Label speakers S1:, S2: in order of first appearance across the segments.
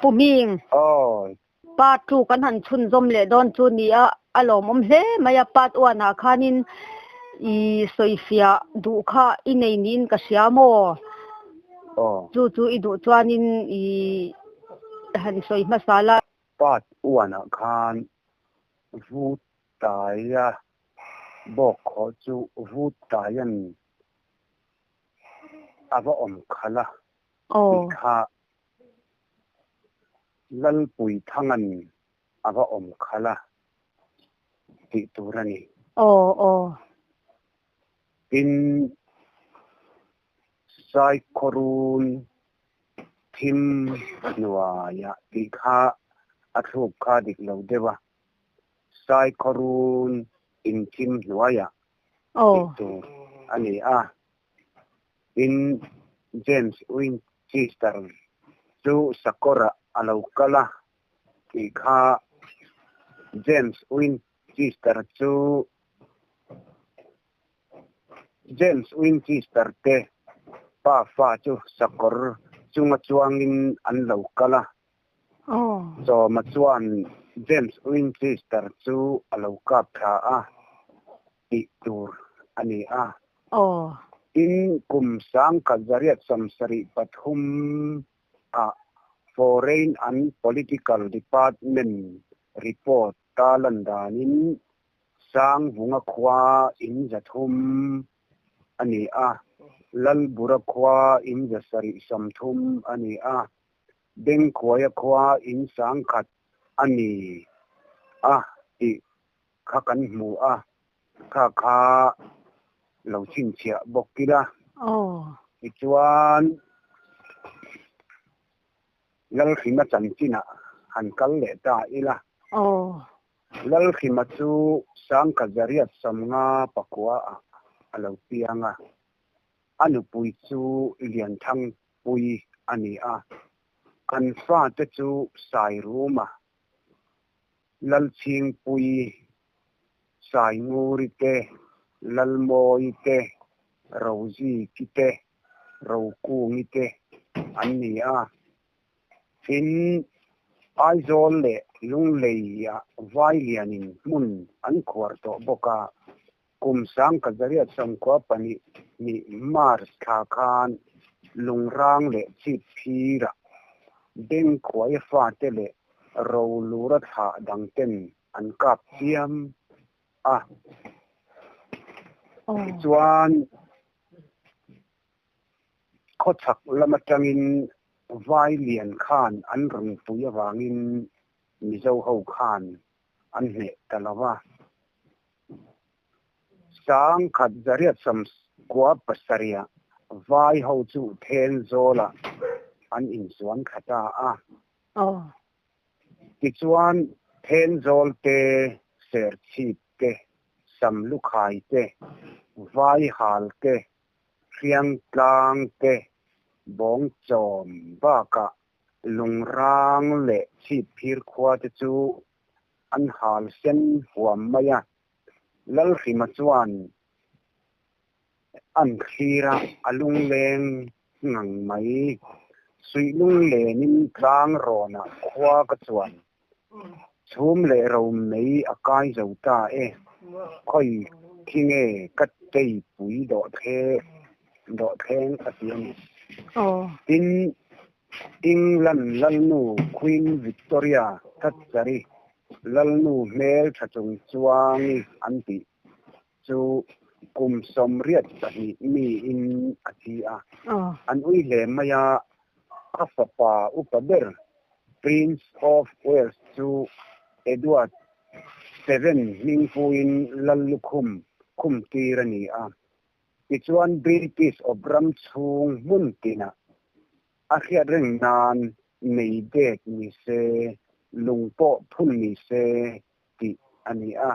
S1: Pu Hming.
S2: Awi.
S1: Part two kan han chhunzawm leh dawn chu nia a lawmawm hle mai a, part one ah khanin i sawifiah duh kha i nei niin ka hria maw?
S2: Aw.
S1: Chu chu i duh chuanin i han sawi hmasa la.
S2: Part one ah khan vut taia bawk khawh chu vut taian a va awm khalh a tih kha Lalpuithanga'n a va awm khalh a tih tur a ni.
S1: Aw aw.
S2: Tin, Saikhawrun thim hnuaiah tih kha a thluk kha dik lo deuh a, Saikhawrun inthim hnuaiah tih tur a ni a. Tin, James Winchester chu sakawrah a lo kal a tih kha James Winchester chu James Winchester te pa fa chu sakawr chunga chuangin an lo kal a. Sawma chuan James Winchester chu a lo kap thla a tih tur a ni a. Tin, kum sangkhat zariat sawmsarih pathum ah Foreign and Political Department report ta lan danin Sangvunga khua in zathum a ni a, Lalbura khua in zasarih sawmthum a ni a, Bengkhuaia khua in sangkhat a ni a tih kha kan hmu a, kha kha lo chhinchhiah bawk ila. Tichuan, Lalhrima chanchinah han kal leh ta ila. Lalhrima chu Sangkazariat sawmnga pakua ah a lo piang a, a nupui chu Lianthangpuii a ni a, an fate chu Sairuma, Lalchhingpuii, Sainguri te, Lalmawii te, Roziki te, Rokungi te an ni a. Tin, Aizawl leh Lungleia vai lianin hmun an khuar tawh bawk a, kum sangkazariat sawmkhua pahnih ni March thla khan Lungrang leh Chip phirah Bengkhuaia fate leh Rolura thlah dangten an kap chiam a. Tichuan. Khawchhak lam atangin vai lian khan an rawn pui avangin Mizo ho khan an hneh ta lo va. Sangkhat zariat sawmkua pasarih vai ho chu Thenzawlah an insuan thla ta a. Tichuan Thenzawl te, Serchhip te, Samlukhai te, Vaihal te, Hriangtlang te, Bawngchawm bakah Lungrang leh Chhipphir khua te chu an hal sen huam mai a. Lalhrima chuan an thlir a, a lungleng ngang mai. Suih lunglenin tlang rawnah khua ka chuan chhum leh ro mei a kai zo ta e. Khawi khi nge ka teipui dawhthleng a ti a ni. Tin, England lalnu Queen Victoria Thatchari lalnu hmel tha chung chuangi an tih chu kum 82 miin a thi a. An ui hle mai a, a fapa upa ber Prince of Wales chu Edward Seven hmingpuiin Lallukhum khumtir a ni a. Tichuan British awp ram chhung hmun tinah a hriat reng nan mei dek ni se, lung pawh phun ni se tih a ni a.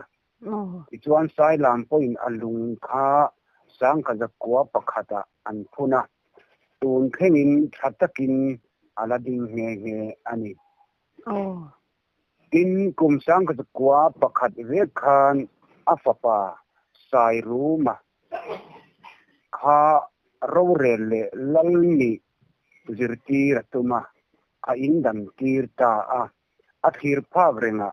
S2: Tichuan Sailam pawhin a lung kha Sangkazakua pakhatah an phun a, tun thlengin tha takin a la ding nghe nghe a ni. Tin, kum Sangkazakua pakhat vek khan a fapa Sairuma kha rorel leh lal nih zirtir a tum a. a indan tir ta a. A thlir phak rengah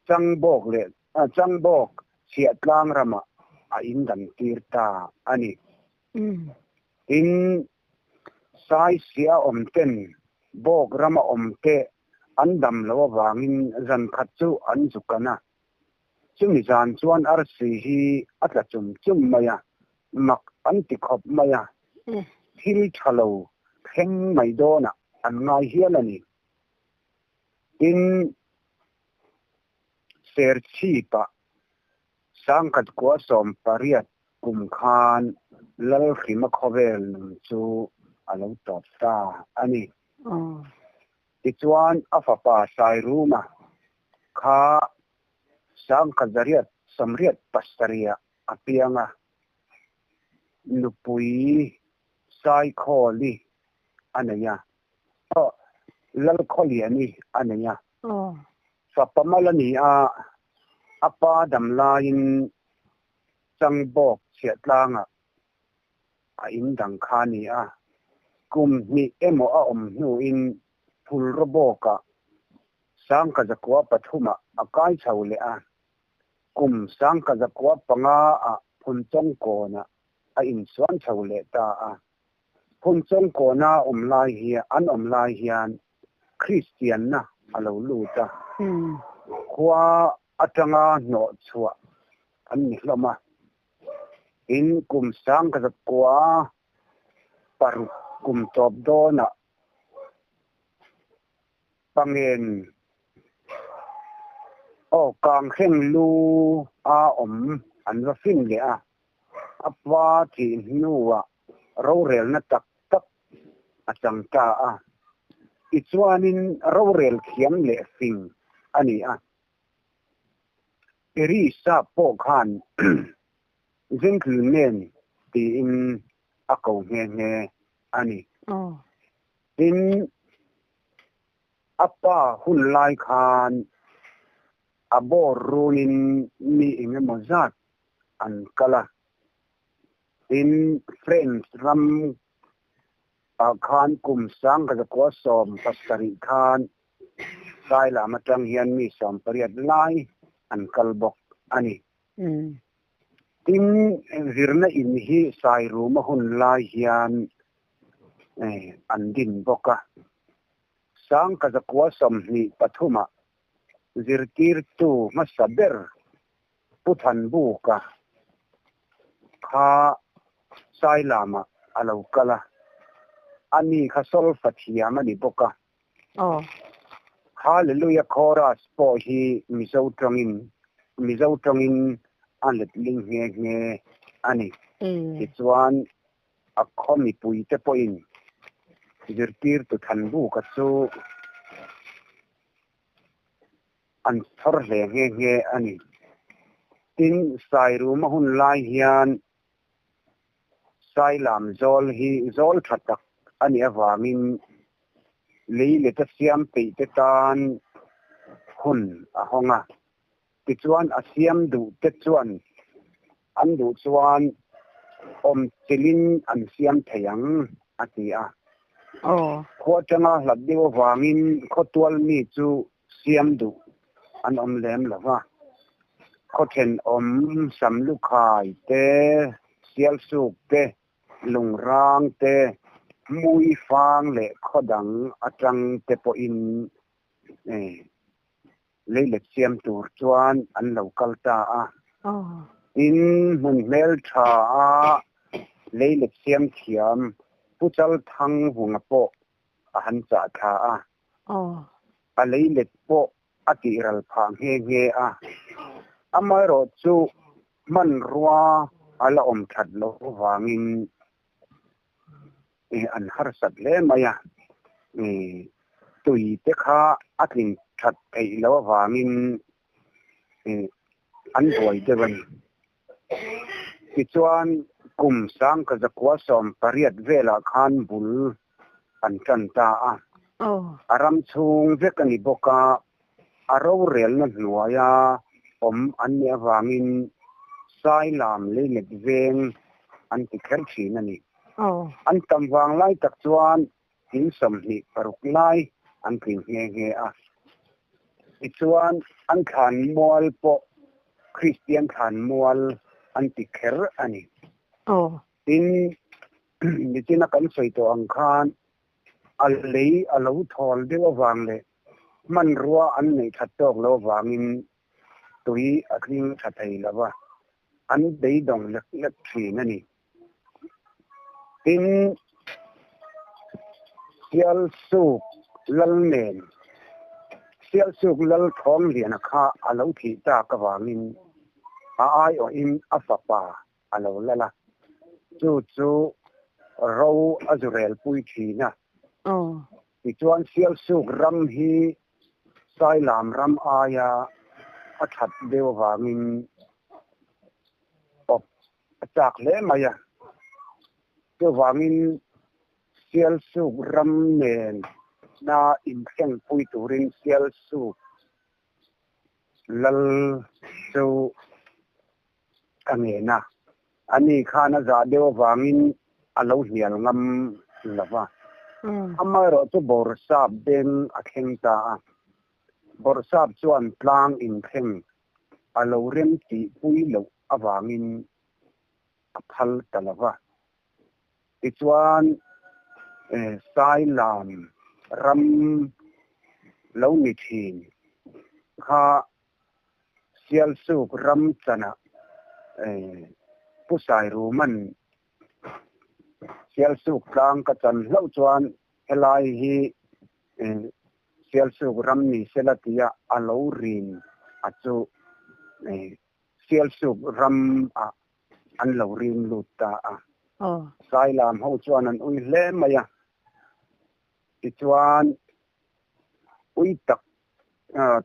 S2: Changbawk leh Changbawk Chhiahtlang ramah a indan tir ta a ni. Tin, Saisia awm ten Bawk rama awm te an dam loh avangin zan khat chu an zu kan a. Chumi zan chuan arsi hi a tla chum chum mai a, mak an ti khawp mai a, thil tha lo thleng mai dawnah an ngai hial a ni. Tin, Serchhipah Sangkhat kua 18 kum khan Lalhrima khawvel nun chu a lo tawp ta a ni. Tichuan a fapa Sairuma kha Sangkhat zariat 87 ah a piang a, nupui Saikhawli a nei a, Lalkhawliani a nei a. Fapa mal a ni a, a pa dam laiin Changbawk chhiahtlangah a in dang kha a ni a. Kum hnih emaw a awm hnuin Phulrawbawkah 1903ah a kai chho leh a, kum 1905ah Phunchawngkawnah a insuan chho leh ta a. Phunchawngkawna awm lai hian an awm lai hian Kristianna a lo lut a, khua atanga hnawh chhuah an ni hlawm a. Tin, kum 1906 kum tawp dawnah Pangen aw Kanghreng lu a awm an va fin leh a, a pa thih hnuah rorelna tak tak a chang ta a. Tichuanin rorel thiam leh fing a ni a. Teresa pawh khan gentleman tiin a ko nghe nghe a ni. Tin, a pa hun lai khan a bawr runin mi engemaw zat an kal a. Tin, French ram ah khan kum 1917 khan Sailam atang hian mi 18 lai an kal bawk a ni. Tin, zirna in hi Sairuma hun lai hian an din bawk a. 1923 ah zirtirtu hmasa ber Pu Thanbuka kha Sailamah a lo kal a, ani kha solfa thiam a ni bawk a. Hallelujah Chorus pawh hi Mizo tawngin Mizo tawngin a letling nghe nghe a ni. Tichuan a khaw mipuite pawhin zirtirtu Thanbuka chu an chhawr hle nghe nghe a ni. Tin, Sairuma hun lai hian Sailam zawl hi zawl tha tak a nih avangin lei leta siam peih te tan hun a hawng a. Tichuan a siam duh te chuan an duh chuan awm chilhin an siam thei ang a ti a. Khua atanga hlat deuh avangin khawtual mi chu siam duh an awm lem lo va. Khaw thenawm Samlukhai te, Sialsuk te, Lungrang te, Hmuifang leh khaw dang atang te pawhin leilet siam tur chuan an lo kal ta a. Tin, hmun hmeltha a leilet siam thiam Pu Chalthang Vunga pawh a han chah thla a. A leilet pawh a tih ral phah nghe nghe a. Amaherawh chu hmanrua a la awm that loh avangin an harsat hle mai a. Tui te kha a tlin that theih loh avangin an buai deuh a ni. Tichuan kum 1918 velah khan bul an tan ta a. A ram chhung vek a ni bawk a, a rorelna hnuaia awm an nih avangin Sailam leilet veng an ti kher thin a ni. An tam vang lai tak chuan in 26 lai. an tling nghe nghe a. Tichuan an thlanmual pawh Kristian thlanmual an ti kher a ni. Tin, nichina kan sawi tawh ang khan a lei a lo thawl deuh avang leh hmanrua an neih that tawk loh avangin tui a tling tha thei lo va, an beidawng lek lek thin a ni. Tin, Sialsuk lal nen, Sialsuk lal Thawngliana kha a lo thih tak avangin a aiawhin a fapa a lo lal a, chu chu ro a zu relpui thin a. Tichuan Sialsuk ram hi Sailam ram aia a that deuh avangin awp a chak hle mai a. Chuvangin Sialsuk ram nen na inthlengpui turin Sialsuk lal chu a ngen a. Ani khan a zah deuh avangin a lo hnial ngam lo va. Amaherawh chu Bawrhsap beng a thleng ta a. Bawrhsap chuan tlang inthleng a lo rem tihpui loh avangin a phal ta lo va. Tichuan, Sailam ram lo ni thin kha Sialsuk ram chanah Pu Sairuman Sialsuk tlang ka chan hlauh chuan helai hi Sialsuk ram ni sela tia a lo rin a chu Sialsuk ram ah an lo rin lut ta a. Sailam ho chuan an ui hle mai a. Tichuan ui tak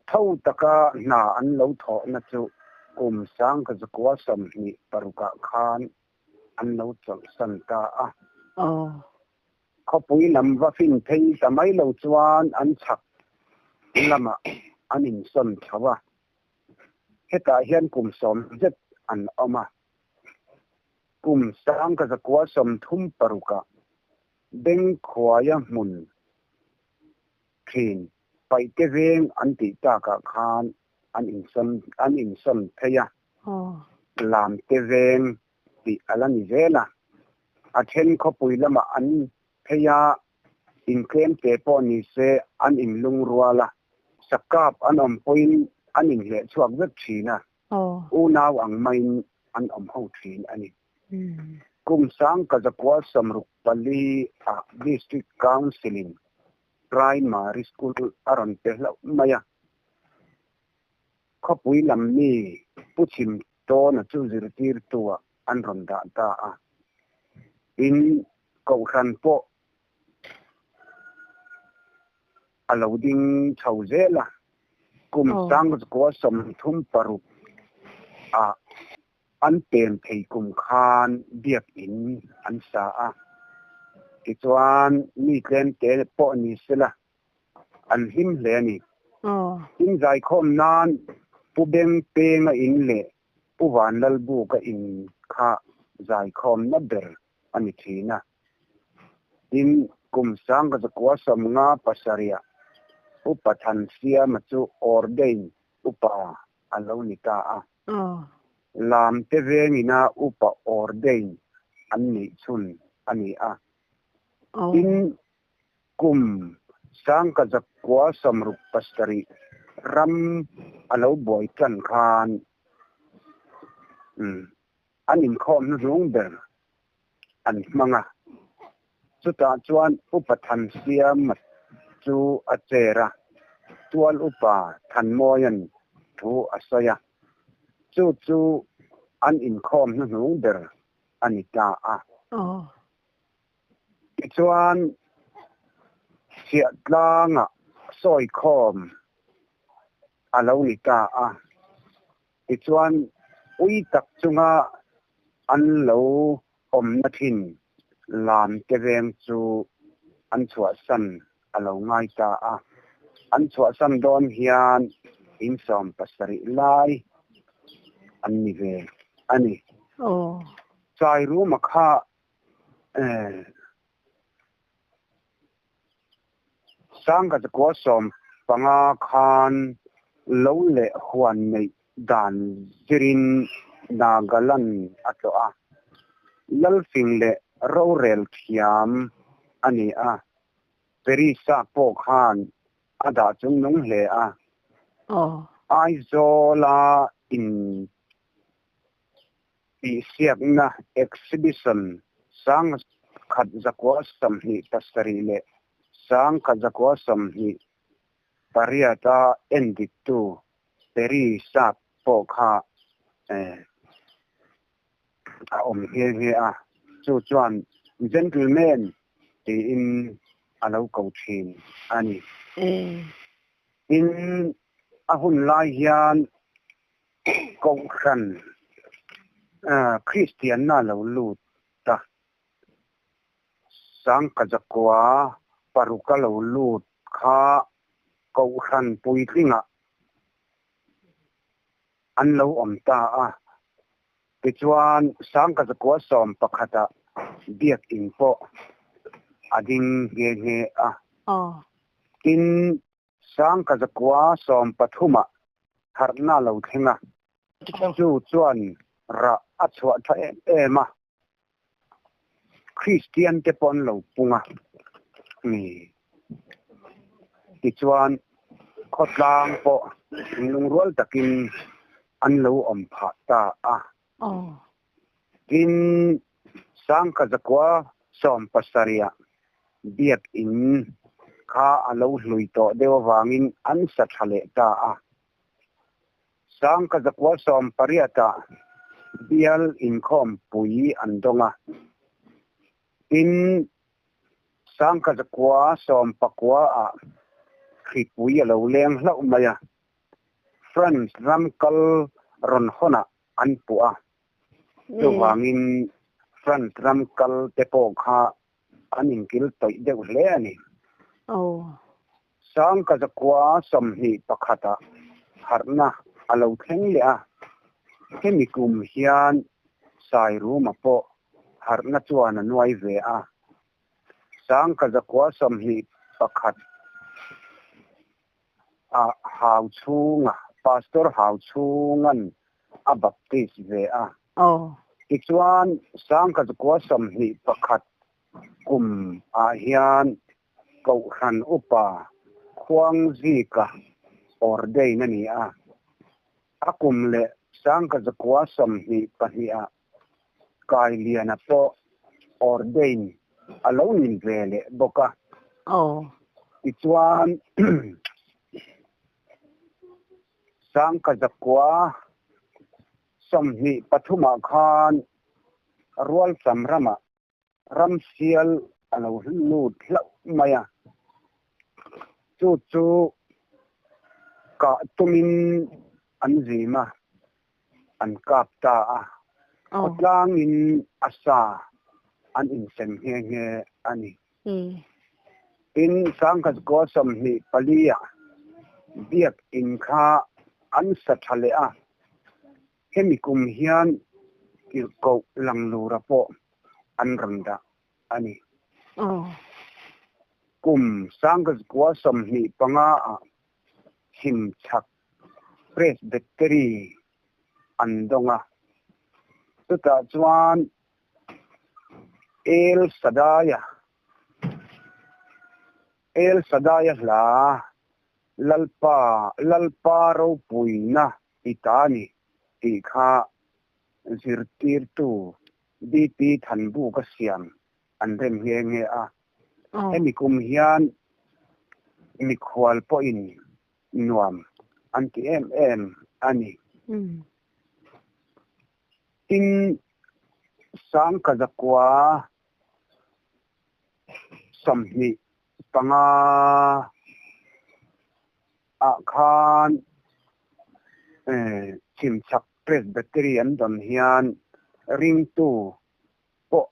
S2: tho taka hna an lo thawhna chu kum 1926 ah khan an lo chawlhsan ta a. Khawpui lam va fin phei ta mai lo chuan an chhak lamah an insawn chho a. Hetah hian kum sawm zet an awm a. Kum 1936 ah Bengkhuaia hmun thin Paihte veng an tih takah khan an insawn an insawn phei a. Lamte veng tih a la ni zel a. A then khawpui lamah an phei a, intlem te pawh ni se an inlungrual a, sakap an awm pawhin an inhleh chhuak vek thin a, unau ang maiin an awm ho thin a ni. Kum 1964 ah District Council-in Primary School a rawn pe hlauh mai a. Khawpui lam mi Pu Chhim Tawna chu zirtirtuah an rawn dah ta a. Tin, Kohhran pawh a lo ding chho zel a. Kum 1936 ah an pem thei kum khan biakinn an sa a. Tichuan, mi tlemte pawh ni sela an hlim hle a ni. Tin zaikhawm nan Pu Beng Penga in leh Pu Vanlalbuka in kha zaikhawmna ber a ni thin a. Tin, kum 1957 Upa Thansiama chu ordain upa a lo ni ta a. Lamte vengina upa ordain an nih chhun a ni a. Tin, Kum 1967 ram a lo buai tan khan an inkhawm hnuhnung ber an hmang a. Chutah chuan Upa Thansiama chu a chair a, Tual Upa Thanmawia'n thu a sawi a. Chu chu an inkhawm hnuhnung ber a ni ta a. Tichuan, Chhiahtlangah sawikhawm a lo ni ta a. Tichuan, ui tak chunga an lo awmna thin lamte veng chu an chhuahsan a lo ngai ta a. An chhuahsan dawn hian in 70 lai an ni ve a ni. Chairuma kha. 1915 khan lo leh huan neih dan zirin Nagaland a tlawh a, Lalfing leh rorel thiam a ni a, Perisa pawh khan a dah chungnung hle a. Aizawla in tihsiakna exhibition 1927 leh 1928 a endiktu Perry Sap pawh kha a awm nghe nghe a, chu chuan Gentleman tiin a lo ko thin a ni. Tin, a hun lai hian Kohhran Kristianna lo lut a, 1906 a lo lut kha Kohhran puitlingah an lo awm ta a. Tichuan, 1911 ah Biakin pawh a ding nghe nghe a. Tin, 1913 ah harhna lo thleng a, chu chuan rah a chhuah tha em em a, Kristian te pawh an lo pung a ni. Tichuan khawtlang pawh lungrual takin an lo awm phah ta a. Tin, 1917 ah Biakin kha a lo hlui tawh deuh avangin an sa tha leh ta a. 1918 ah bial inkhawmpui an dawng a. Tin, 1919 ah hripui a lo leng hlauh mai a. France ram kal rawn hawnah an puh a. Chuvangin France ram kal te pawh kha an inkil tawih deuh hle a ni. 1921 ah harhna a lo thleng leh a, hemi kum hian Sairuma pawh harhna chuan a nuai ve a. 1921 ah Hau chhunga Pastor Hau chhungan a baptist ve a. Tichuan 1921 kum ah hian Kohhran upa Khuangzika ordain a ni a. A kum leh 1922 ah Kailiana pawh ordain a lo ni ve leh bawk a. Tichuan 1923 ah khan Rualsam ramah ramsial a lo lut hlauh mai a. Chu chu kah tumin an zim a, an kap ta a. Khawtlangin a sa an insem nghe nghe a ni. Tin, 1924 ah Biakin kha an sa tha leh a. Hemi kum hian tirhkoh Langlura pawh an rawn dah a ni. Kum 1925 ah Chhimchhak Presbytery an dawng a, chutah chuan El Shaddai-a El Shaddai-a hla Lalpa Lalpa ropuina i ta a ni tih kha zirtirtu DP Thanbuka siam an rem nghe nghe a. Hemi kum hian mikhual pawhin nuam an ti em em a ni. Tin, 1925 ah khan Chhimchhak Presbytery an dawn hian ringtu pawh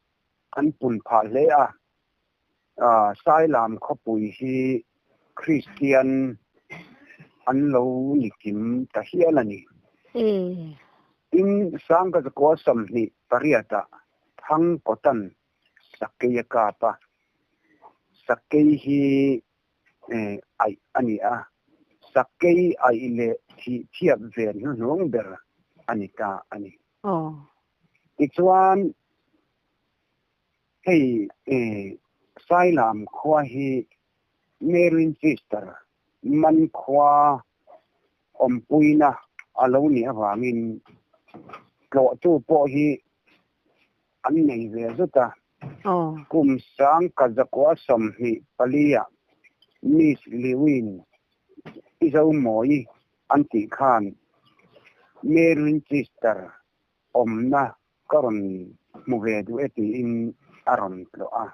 S2: an pun phah hle a. Sailam khawpui hi Kristian an lo ni kim ta hial a ni. Tin, 1928 ah Thangkawtan Sakei a kap a. Sakei hi Aih a ni a, sakei aih leh thih thiap ve hnuhnung ber a ni ta a ni. Tichuan, hei Sailam khua hi Merin Sister man khua awmpuina a lo nih avangin tlawhtu pawh hi an nei ve zut a. Kum sang ka zakua 24 ah Miss Lewin i zo mawi an tih khan Merin Sister awmna ka rawn hmu ve duh e tiin a rawn tlawh a.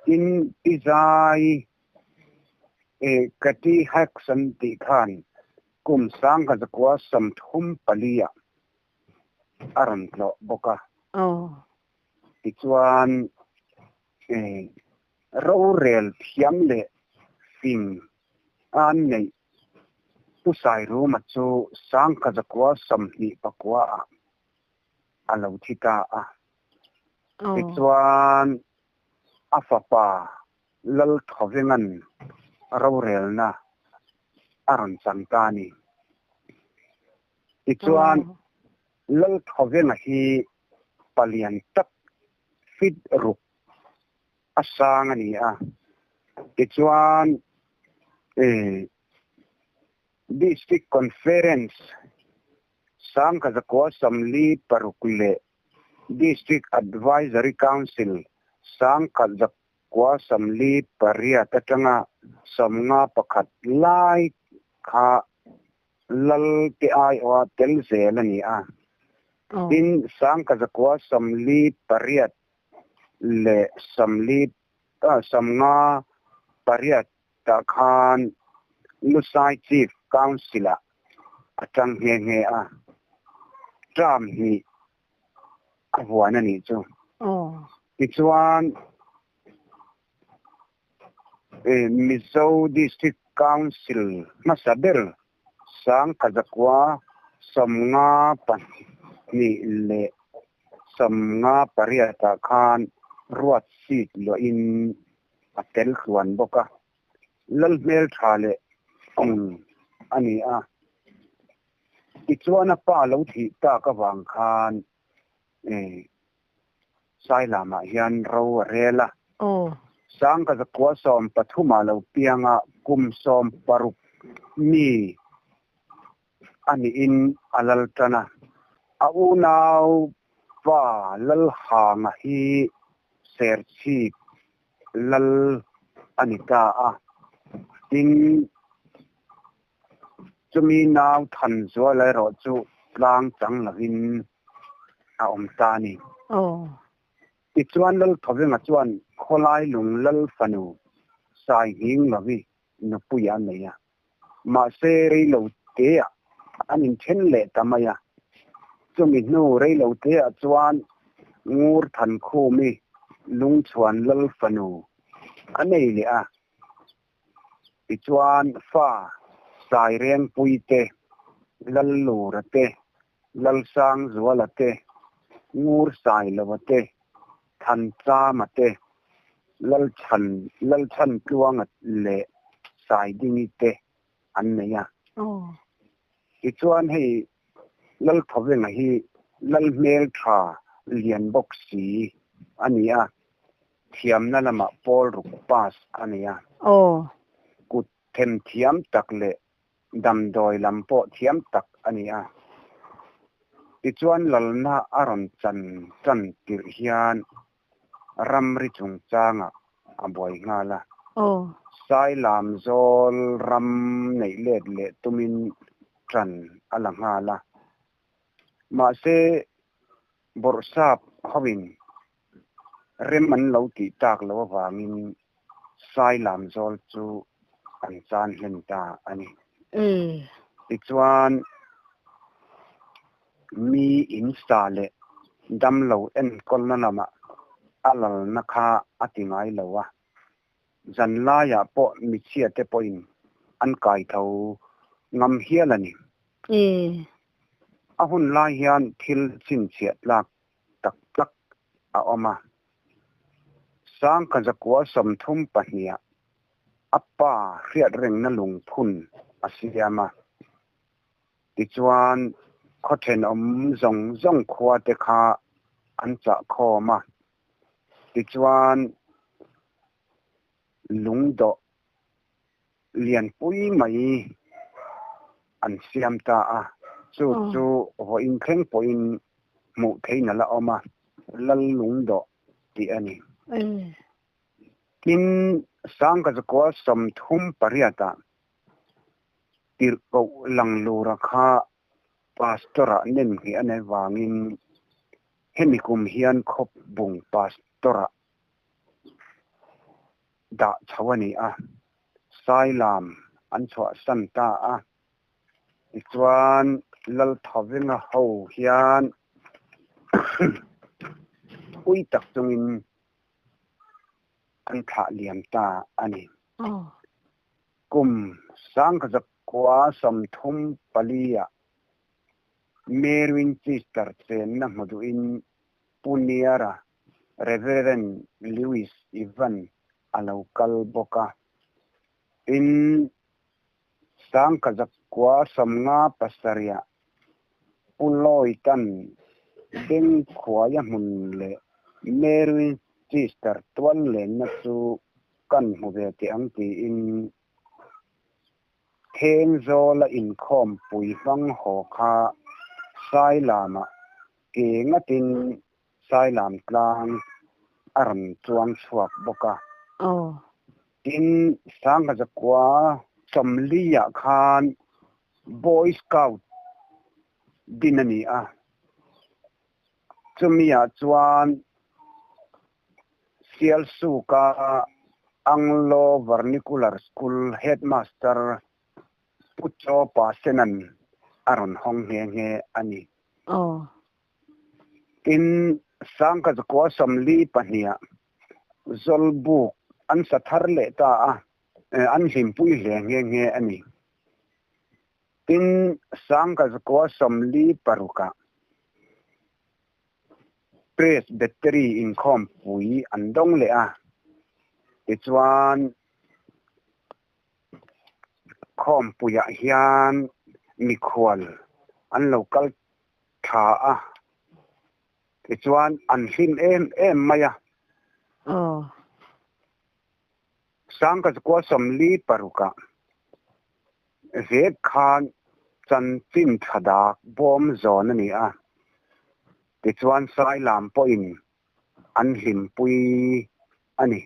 S2: Tin, Pi Zai Katy Hacks an tih khan kum sang ka zakua 34 ah a rawn tlawh bawk a. Tichuan, rorel thiam leh fing an neih Pu Sairuma chu sang ka zakua 29 ah a lo thi ta a. Tichuan, a fapa Lalthawenga'n rorelna a rawn chang ta a ni. Tichuan, Lalthawenga hi palian tak fit ruk a sang a ni a. Tichuan, District Conference sang ka zakua 46 leh District Advisory Council sang ka zakua 48 atanga 51 lai kha lal te aiawha tel zel a ni a. Tin, sang ka zakua 48 leh 58 tah khan Lusai Chief Council-ah a tang nghe nghe a, term hnih a vuan a nih chu. Tichuan, Mizo District Council hmasa ber sang ka zakua 52 leh 58 ah khan ruat seat luahin a tel tluan bawk a. Lal hmeltha leh eng a ni a. Tichuan a pa lo thih tak avang khan Sailamah hian ro a rel a. Sang ka zakua 13 ah lo piang a, kum 16 mi a niin a lal tan a. A unau pa Lalhanga hi Serchhip lal a ni ta a. Tin, chumi nau Thanzuala erawh chu tlang chang lovin a awm ta a ni. Tichuan Lalthawenga chuan khawlai lung lal fanu Sainghing lovi nupui a nei a. Mahse reilo teah an inthen leh ta mai a. Chumi hnu reilo teah chuan Ngur Thankhumi lungchhuan lal fanu a nei leh a. Tichuan fa Sairengpui te, Lallura te, Lalsangzuala te, Ngur Sailova te, Thanchama te, Lalchhan Lalchhantluanga leh Saidingi te an nei a. Tichuan hei Lalthawenga hi Lal hmeltha lian bawk si a ni a, thiamna lamah pawl ruk pass a ni a. Kut themthiam tak leh damdawi lam pawh thiam tak a ni a. Tichuan lalna a rawn chan tan tirh hian ramri chungchangah a buai nghal a. Sailam zawl ram neih let leh tumin tan a la nghal a. Mahse, Bawrhsap hoin rem an lo tih tak loh avangin Sailam zawl chu an chan hlen ta a ni. Tichuan, mi in sa leh damlo enkawlna lamah a lalna kha a ti ngai lo a. Zanlaiah pawh michhiate pawhin an kai tho ngam hial a ni. A hun lai hian thil chhinchhiah tlak tak tak a awm a. Sang ka zakua 32 ah. A pa hriat rengna lungphun a siam a. Tichuan, khaw thenawm zawng zawng khuate kha an chah khawm a. Tichuan, lungdawh lianpui mai an siam ta a. Chu chu vawiin thleng pawhin hmuh theihna la awm a, Lal lungdawh tih a ni. Tin, Sangkazakua 38 ah tirhkoh Langlura kha Pastor-ah nem ngheh a nei vangin hemi kum hian Khawpbung Pastor-ah dah chho a ni a, Sailam an chhuahsan ta a. Tichuan, Lalthavenga ho hian ui tak chungin an thlah liam ta a ni. Kum 1934 ah Mary Winchester chenna hmu duhin Pu Niara, Reverend Lewis Evan a lo kal bawk a. Tin, 1957 ah Pu Lloyd-a'n Bengkhuaia hmun leh Mary Winchester tual lenna chu kan hmu ve teh ang tiin Thengzawla inkhawmpui hmang haw kha Sailamah ke ngatin Sailam tlang a rawn chuang chhuak bawk a. Tin, 1940 ah khan Boy Scout din a ni a. Chumi-ah chuan Sialsuka Anglo Vernicular School Headmaster Pu Chaw Pa Senan a rawn hawng nghe nghe a ni. Tin, 1942 ah Zawlbuk an sa thar leh ta a, an hlimpui hle nghe nghe a ni. Tin, 1946 ah Presbytery inkhawmpui an dawng leh a, tichuan khawmpuiah hian mikhual an lo kal tha a, tichuan an hlim em em mai a. 1946 ah Vek khan chanchin tha dak bawm zawn a ni a, tichuan Sailam pawhin an hlimpui a ni.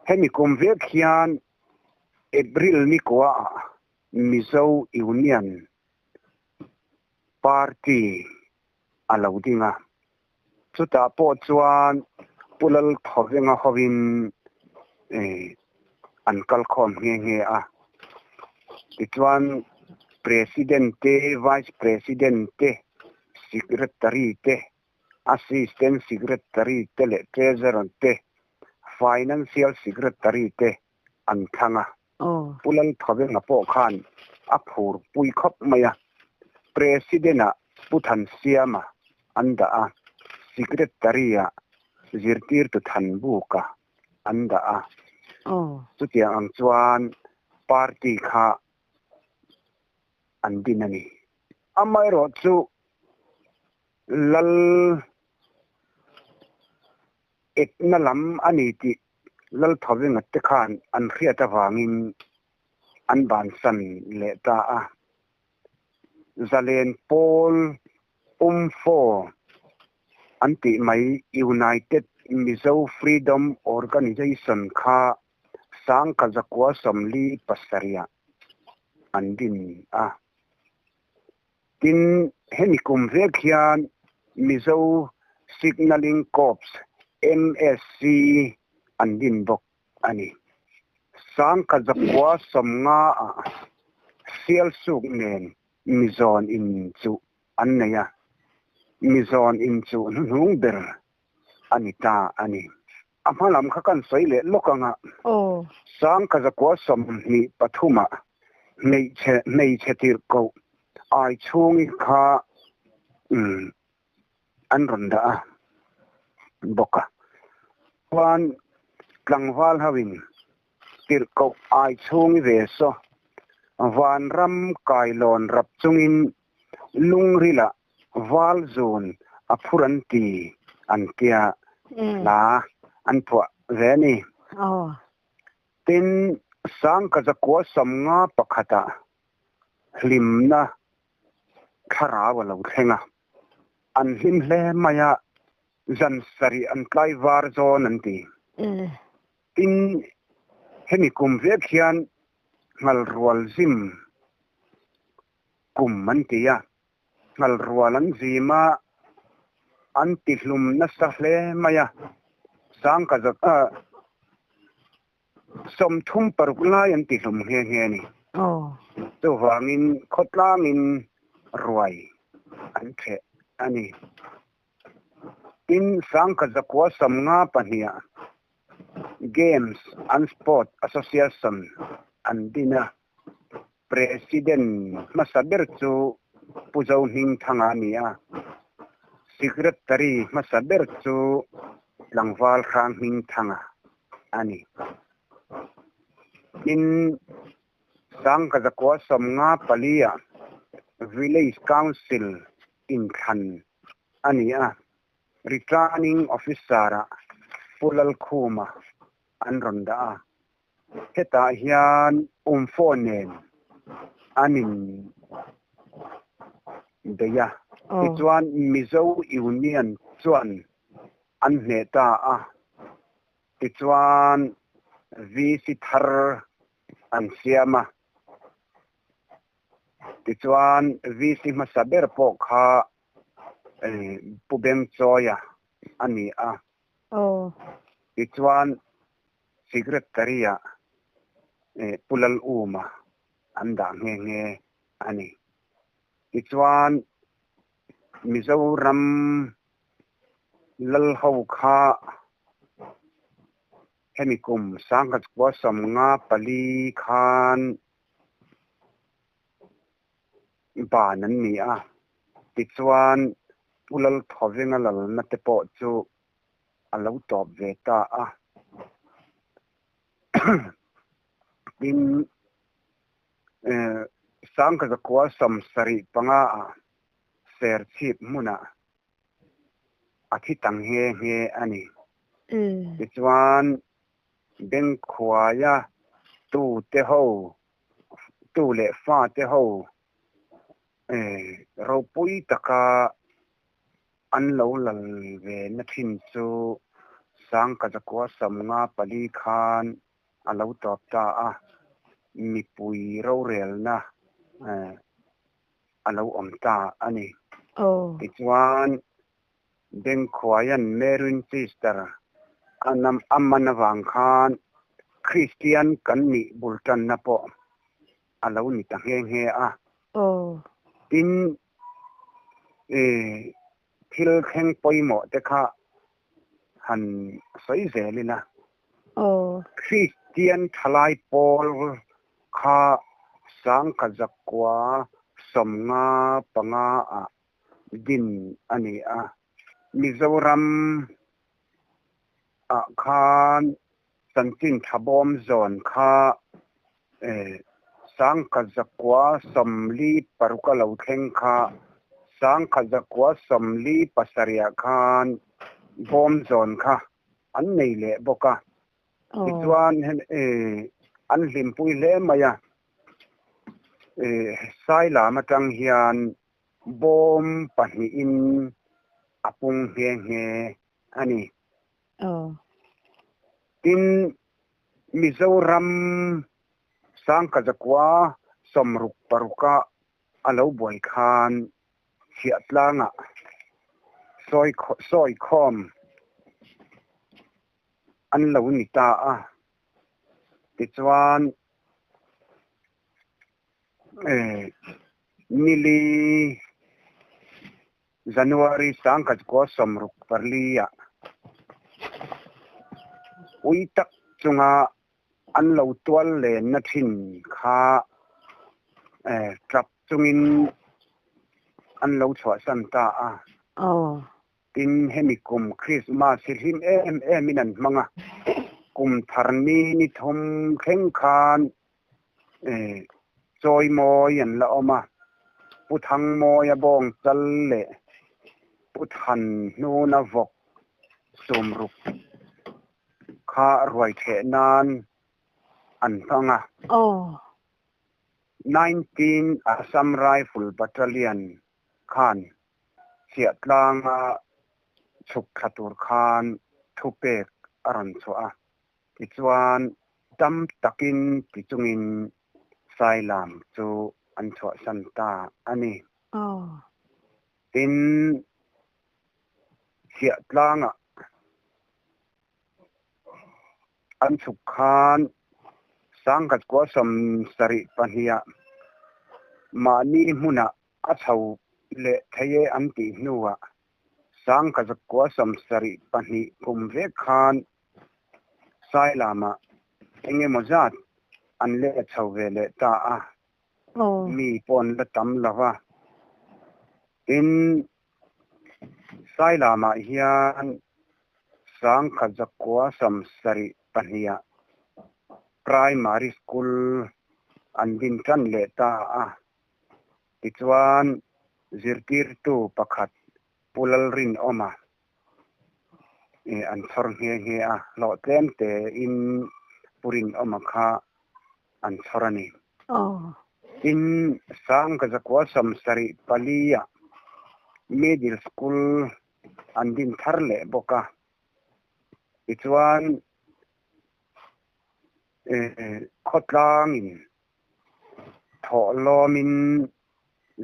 S2: Hemi kum vek hian April ni kuaah Mizo Union Party a lo ding a, chutah pawh chuan Pu Lalthawenga hovin an kal khawm nghe nghe a. Tichuan President te, Vice President te, Secretary te, Assistant Secretary te leh Treasurer te, Financial Secretary te an thlang a. Pu Lalthawenga pawh khan a phur pui khawp mai a, President-ah Pu Thansiama an dah a, Secretary-ah Zirtirtu Thanbuka an dah a. Chutiang ang chuan party kha an din a ni. Amaherawhchu Lal Ekna lam a ni tih Lalthawenga te khan an hriat avangin an bansan leh ta a. Zalen Pawl Umfo an tih mai United Mizo Freedom Organisation kha 1947 ah an din a. Tin, hemi kum vek hian Mizo Signalling Corps, MSC, an din bawk a ni. 1950 ah Sialsuk nen Mizawn in chuh an nei a, Mizawn in chuh hnuhnung ber a ni ta a ni. A hma lam kha kan sawi leh lawk ang a, 1923 ah hmeichhe hmeichhe tirhkoh ai chhungi kha an rawn dah a bawk a. Chuan tlangval ho in. Tirhkoh ai chhungi ve saw vanram kailawn rap chungin lungrilah val zun a phur an ti an tia hla an phuah ve a ni. Tin, Sangkazakua 51 ah hlimna thlarau a lo thleng a, an hlim hle mai a, zan sarih an tlaivar zawn an ti. Tin, hemi kum vek hian Nghalrual zim kum an ti a, Nghalrual an zim a, an tihlum nasa hle mai a, 36 lai an tihlum nghe nghe a ni. Chuvangin khawtlangin ruai an ṭheh a ni. Tin, 1952 ah Games and Sport Association an din a, President hmasa ber chu Pu Zohmingthanga a ni a, Secretary hmasa ber chu Tlangval Hranghmingthanga a ni. Tin, 1954 ah Village Council inthlan a ni a, Returning Officer-ah Pu Lalkhuma an rawn dah a. Hetah hian Umfo nen an in bei a, tichuan Mizo Union chuan an hneh ta a, tichuan VC thar an siam a. Tichuan VC hmasa ber pawh kha Pu Bengchawia a ni a. Tichuan Secretary-ah Pu Laluma an dah nghe nghe a ni. Tichuan Mizoram Lalho kha hemi kum 1954 khan ban an ni a, tichuan Pu Lalthawenga lalna te pawh chu a lo tawp ve ta a. Tin, 1975 ah Serchhip hmunah a thi ta nghe nghe a ni. Tichuan Bengkhuaia tute ho tu leh fate ho ropui taka an lo lal ve na thin chu 1954 khan a lo tawp ta a, mipui rorelna a lo awm ta a ni. Tichuan Bengkhuaian Merin Sister a man avang khan Kristian kan nih bul tanna pawh a lo ni ta nghe nghe a. Tin, thil thleng pawimawh te kha han sawi zel ila. Kristian thalai pawl kha 1955 ah din a ni a. Mizoram ah khan chanchin tha bawm zawn kha 1946 a lo thleng kha 1947 ah khan bawm zawn kha an nei leh bawk a. Tichuan an hlimpui hle mai a. Sailam atang hian Bawm pahnihin a pung nghe nghe a ni. Tin, Mizoram 1966 a lo buai khan Chhiahtlangah sawikhawm an lo ni ta a. Tichuan, Nili January 1964 ah ui tak chunga an lo tual lenna thin kha tap chungin an lo chhuahsan ta a. Tin, hemi kum Krismas hi hlim em emin an hmang a. Kum thar ni ni thum thleng khan chawimawi an la awm a, Pu Thangmawia bawng chal leh Pu Than hnuna vawk sumruk kha ruai theh nan an hmang a. 19 Assam Rifle Battalion khan Chhiahtlanga chhuk thla tur khan thupek a rawn chhuah a, tichuan dam takin ti chungin Sailam chu an chhuahsan ta a ni. Tin, Chhiahtlanga an chhuk khan Sangkhat kua 72ah mahni hmunah a chho leh thei e an tih hnuah 1972 kum vek khan Sailamah eng emaw zat an let chho ve leh ta a, mi pawh an la tam lo va. Tin, Sailamah hian 1972ah Primary School an din tan leh ta a. Tichuan, zirtirtu pakhat Pu Lalrinawma an chhawr nghe nghe a, hlawh tlem tein Pu Rinawma kha an chhawr a ni. Tin, 1974-ah Middle School an din thar leh bawk a. Tichuan, khawtlangin thawhlawmin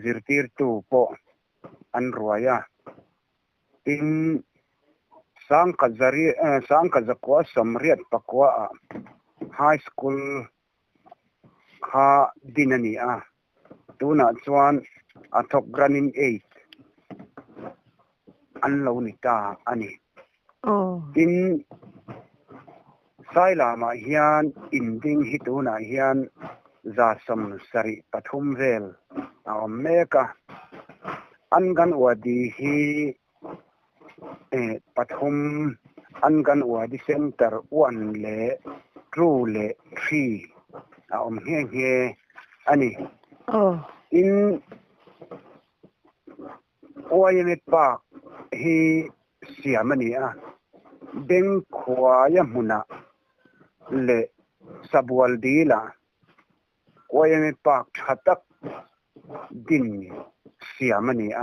S2: zirtirtu pawh an ruai a. Tin, 1989-ah High School kha din a ni a, tunah chuan a thawk granin eight an lo ni ta a ni. Tin, Sailamah hian inding hi tunah hian 73 vel a awm mek a. Anganwadi hi pathum, Anganwadi Centre one leh two leh three a awm nghe nghe a ni. Tin, YMA Park hi siam a ni a, Bengkhuaia hmunah leh Sabual dilah YMA Park tha tak din siam a ni a.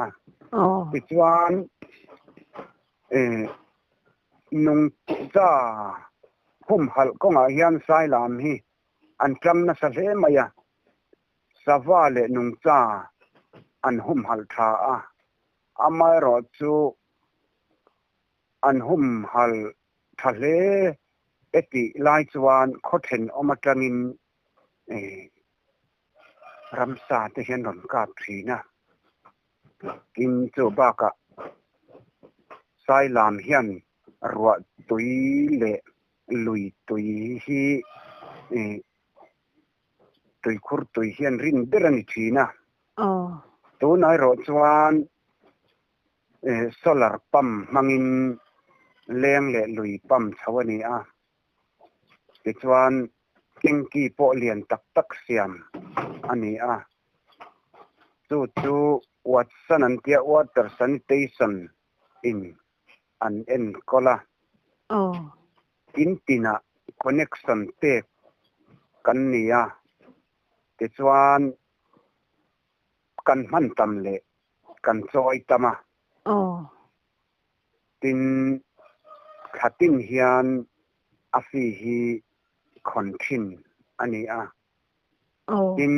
S2: Tichuan, nungcha humhalh kawngah hian Sailam hi an tang nasa hle mai a. Sava leh nungcha an humhalh tha a, amaherawhchu an humhalh tha hle e tih lai chuan khaw thenawm atangin ramsa te hian rawn kap thin a. Tin, chu bakah Sailam hian ruah tui leh lui tui hi Tuikhur tui hian rin ber a ni thin a. Tunah erawh chuan solar pump hmangin leng leh lui pump chho a ni a. Tichuan tanky pawh lian tak tak siam a ni a. Chu chu Watson an tia Water Sanitation in an enkawl a. In tinah connection pek kan ni a, tichuan kan hman tam leh kan chawi tam a. Tin, thla tin hian a fee hi khawn thin a ni a. Tin,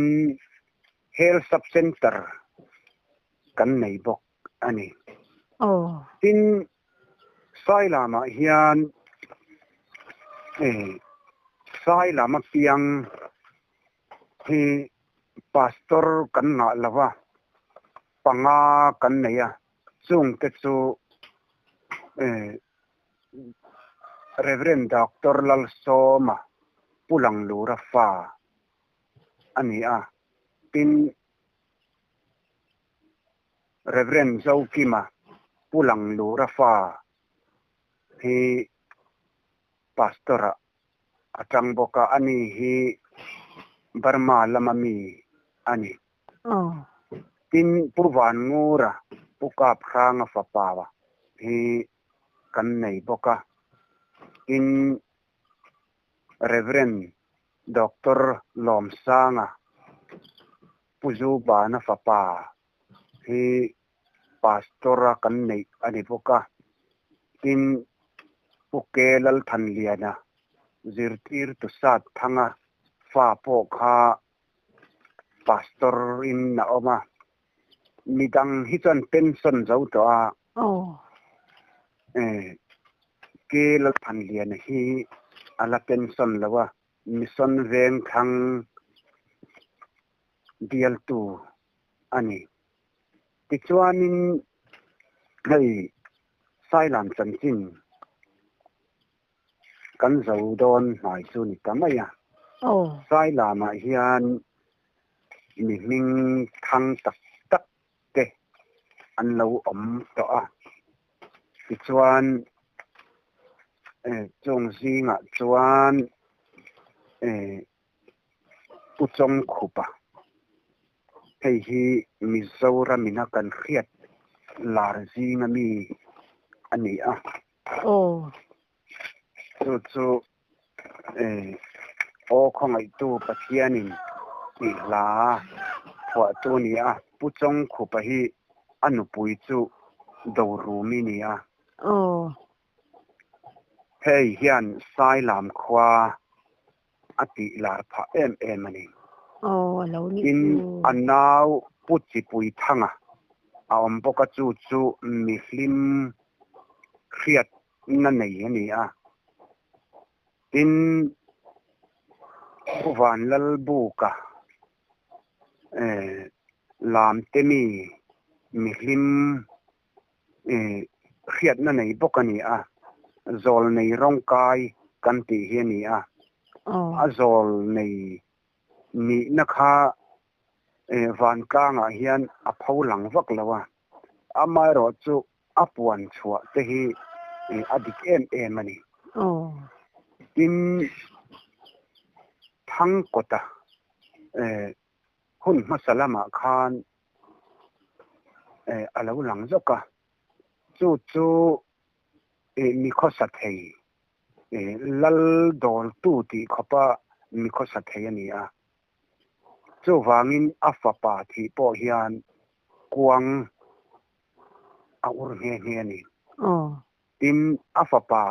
S2: Health Sub Centre kan nei bawk a ni. Tin, Sailamah hian Sailam apiang hi Pastor kan ngah lo a, panga kan nei a, chungte chu Reverend Doctor Lalsawma Pu Langlura fa a ni a, tin Rev. Zokima Pu Langlura fa hi Pastor-ah A tang bawk a, ani hi Burma lama mi a ni. Tin, Pu Vanngura, Pu Kaphranga fapa hi kan nei bawk a. Tin, Rev. Doctor Lawmsanga, Pu Zubana fapa hi Pastor-a kan neih a ni bawk a. Tin, Pu Ke Lalthanliana, zirtirtu Satthanga fa pawh kha Pastor-in a awm a. Midang hi chuan pension zo tawh a. Ke Lalthanliana hi a la pension lo a, Mission Vengthlang bialtu a ni. Tichuanin hei Sailam chanchin kan zo dawn hnai chu ni ta mai a. Sailamah hian mi hming thang tak tak te an lo awm tawh a. Tichuan chung zingah chuan Pu Chawngkhupa, hei hi Mizoram ina kan hriat lar zinga mi a ni a. Chu chu Aw khawngaihtu Pathianin tih hla phuahtu a ni a. Pu Chawngkhupa hi a nupui chu Dorumi ni a. Hei hian Sailam khua a tih lar phah em em a ni. Tin, a nau Pu Chipui Thanga a awm bawk a, chu chu mihlim hriatna nei a ni a. Tin, Pu Vanlalbuka lamte mi mihlim hriatna nei bawk a ni a, zawl nei rawngkai kan tih hi a ni a. A zawl nei nihna kha vantlangah hian a pho lang vak lo a, amaherawh chu a puan chhuah te hi a dik em em a ni. Tin, Thangkawta hun hmasa lamah khan a lo lang zawk a, chu chu mi khawsa thei, lal dawltu tih khawpa mi khawsa thei a ni a. Chuvangin a fapa thih pawh hian kuang a ur nghe nghe a ni. Tin, a fapa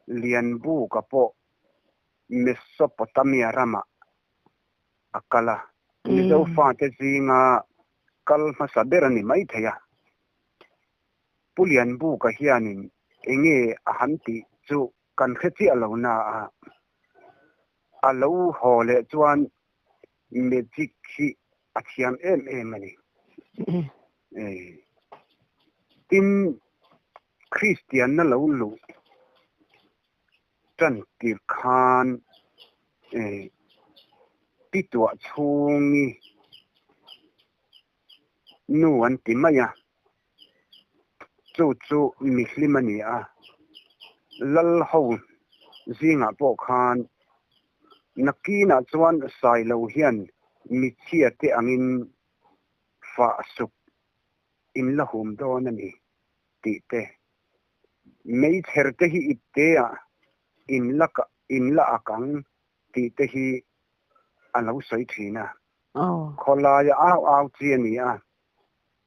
S2: Lianbuka pawh Mesopotamia ramah a kal a. Mizo fate zinga kal hmasa ber a ni maithei a. Pu Lianbuka hianin enge a han tih chu kan hre chiah lo na a, a lo haw leh chuan magic hi a thiam em em a ni. Tin, Kristianna lo luh Tan tir khan pi tuah chhungi nu an ti mai a, chu chu mihlim a ni a, lal ho zingah pawh khan nakinah chuan Sailo hian michhia te angin fah suk in la hum dawn a ni tih te. Meichher te hi ipte ah in la in la ak ang tih te hi a lo sawi thin a. Khawlaia au au chi a ni a.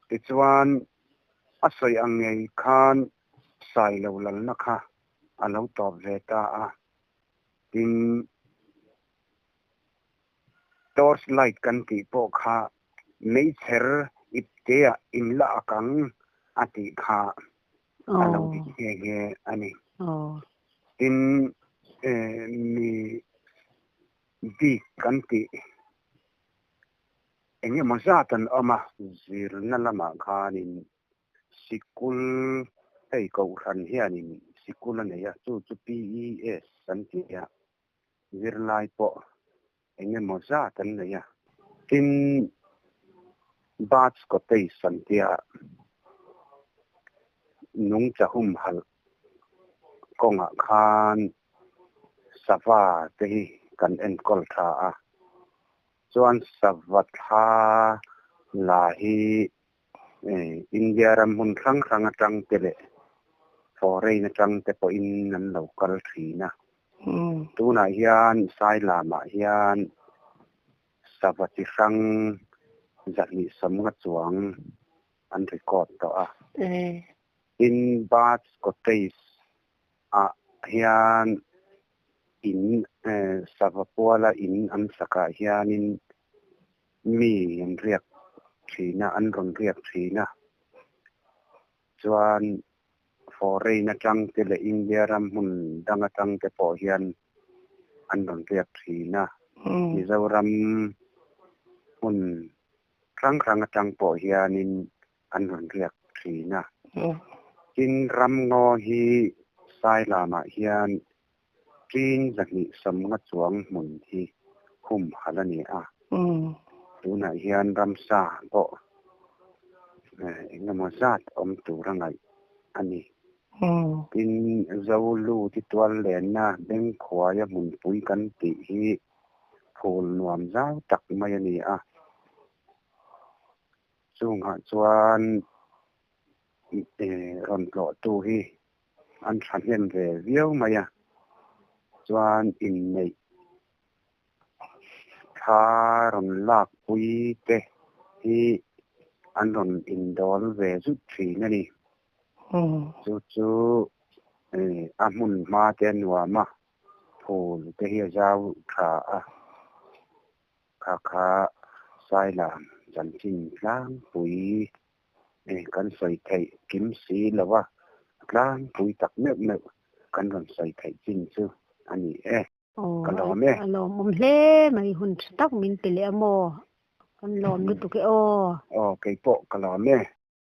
S2: Tichuan a sawi ang ngei khan Sailo lalna kha a lo tawp ve ta a. Tin, torch light kan tih pawh kha meichher ipte ah in la ak ang a tih kha a lo dik nghe nghe a ni. Tin, mi bik kan tih eng emaw zat an awm a. Zirna lamah khanin sikul hei kohhran hianin sikul a nei a, chu chu PES an ti a, zirlai pawh eng emaw zat an nei a. Tin, Birds Cottage an tia nungcha humhalh kawngah khan Sava te hi kan enkawl tha a, chuan sava thla la hi India ram hmun hrang hrang atang te leh foreign atang te pawhin an lo kal thin a. Tunah hian Sailamah hian sava chi hrang 250 chuang an record tawh a. Tin, Birds Cottage ah hian in sava puala in an sakah hianin mi an riak thin a, an rawn riak thin a. Chuan foreign atang te leh India ram hmun dang atang te pawh hian an rawn riak thin a. Mizoram hmun hrang hrang atang pawh hianin an rawn riak thin a. Tin, ramngaw hi Sailamah hian ṭin 250 chuang hmun hi humhalh a ni a. Tunah hian ramsa pawh engemaw zat awm tur a ngaih a ni. Tin, Zolu titual lenna Bengkhuaia hmunpui kan tih hi phul nuam zau tak mai a ni a. Chungah chuan rawn tlawhtu hi an thahnem ve viau mai a, chuan inneih thla rawn lakpui te hi an rawn indawl ve zut thin a ni. Chu chu a hmun hma te a nuam a, phul te hi a zau tha a. Kha kha Sailam chanchin tlangpui kan sawi theih kim si lo a, tlangpui tak meuh meuh kan rawn sawi theih chin chu a ni e. Ka lawm e.
S1: A lawmawm hle mai, hun tha tak min pe leh a maw? Kan lawm lutuk e aw.
S2: Aw, keipawh ka lawm e.